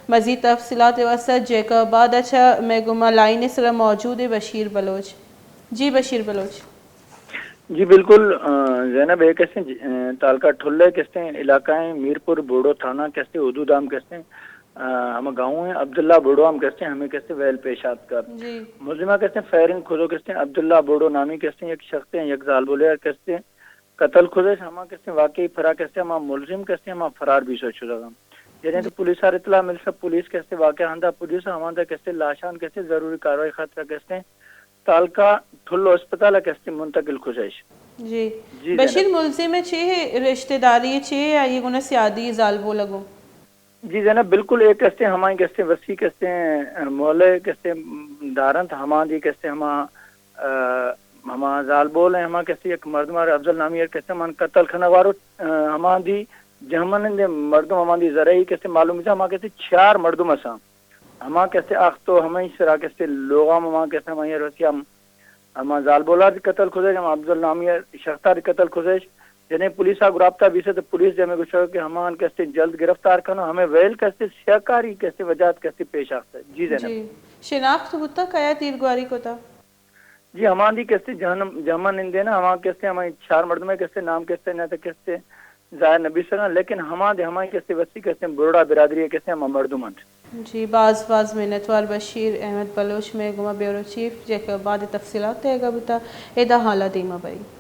مزید تفصیلات واسطہ جیکب آباد ءَ چہ مئے گوما لائن ءِ سرا موجود ایں بشیر بلوچ۔ جی بشیر بلوچ۔ جی بالکل، آ، زینب، اے کستیں ج-، آ، تعلقہ ٹھل ءِ کستیں علاقہ ایں، میرپور بوڑو تھانہ کستیں حدود ءَ ہم کستیں، آ، ہما گاؤں ایں، عبداللہ بوڑو ہم کستیں، ہمے کستیں ویل پیش آتکگ۔ جی۔ ملزمہ کستیں فائرنگ کھدو کستیں، عبداللہ بوڑو نامی کستیں یک شخص ایں، یک زالبولے کستیں قتل کھدش، ہما کستیں واقعی پرا کستیں ہما ملزم کستیں ہما فرار بیثہ شدگ ایں۔ یعنی تو پولیس ءَ اطلاع ملثہ، پولیس کستیں واقعہ ہندا پولیس ہماندا کستیں لاشان کستیں ضروری کاروائی خاطرا کستیں تعلقہ ٹھلو اسپتال ءَ کستیں منتقل کھدش۔ جی۔ جی بشیر، زینب۔ ملزم ءِ چے رشتہ داری، چے آئی گونا سیادی زالبول ءَ گوں؟ جی زینب، بالکل اے کستیں ہمائی کستیں وسی کستیں، آ، محلہ کستیں دارنت، ہماندی کستیں ہما، آ، ہما زالبول ایں، ہما کستیں یک مردم ءَ افضل نامی ءَ کستیں من قتل کھنگ ءَ وارت، آ، ہماندی جہمنندیں مردم ہماندی زرعی کستیں معلوم بیثہ، ہما کستیں چار مردم اثاں۔ ہما کستیں اخت و ہمائی سرا کستیں لوغاں ہما کستیں ہمائی رسی ہم ہما زالبولا دی قتل کھدش، ہما افضل نامی شخصا دی قتل کھدش۔ یعنی پولیس ءَ گوں رابطہ بیثہ تو پولیس دیما گوشگ کہ ہمان کستیں جلد گرفتار کنو، ہمے ویل کستیں سیاکاری کستیں وجہات کستیں پیش آختہ۔ جی زینب۔ جی۔ شناخت بوتہ کئیا تیرگواری کتہ؟ جی ہماندی کستیں جہنم، جہمنندیں نا، ہما کستیں ہمائی چار مردمے کستیں نام کستیں نہ تو کستیں ظاہر نہ بیثگاں، لیکن ہماندی ہمائی کستیں وسی کستیں بروڑا برادری کستیں ہما مردم انت۔ جی، باز باز منتوار بشیر احمد بلوچ، مئے گوما بیورو چیف جیکب آباد ءِ تفصیلات دیگا بوتہ۔ ادا حالا دیما بریں۔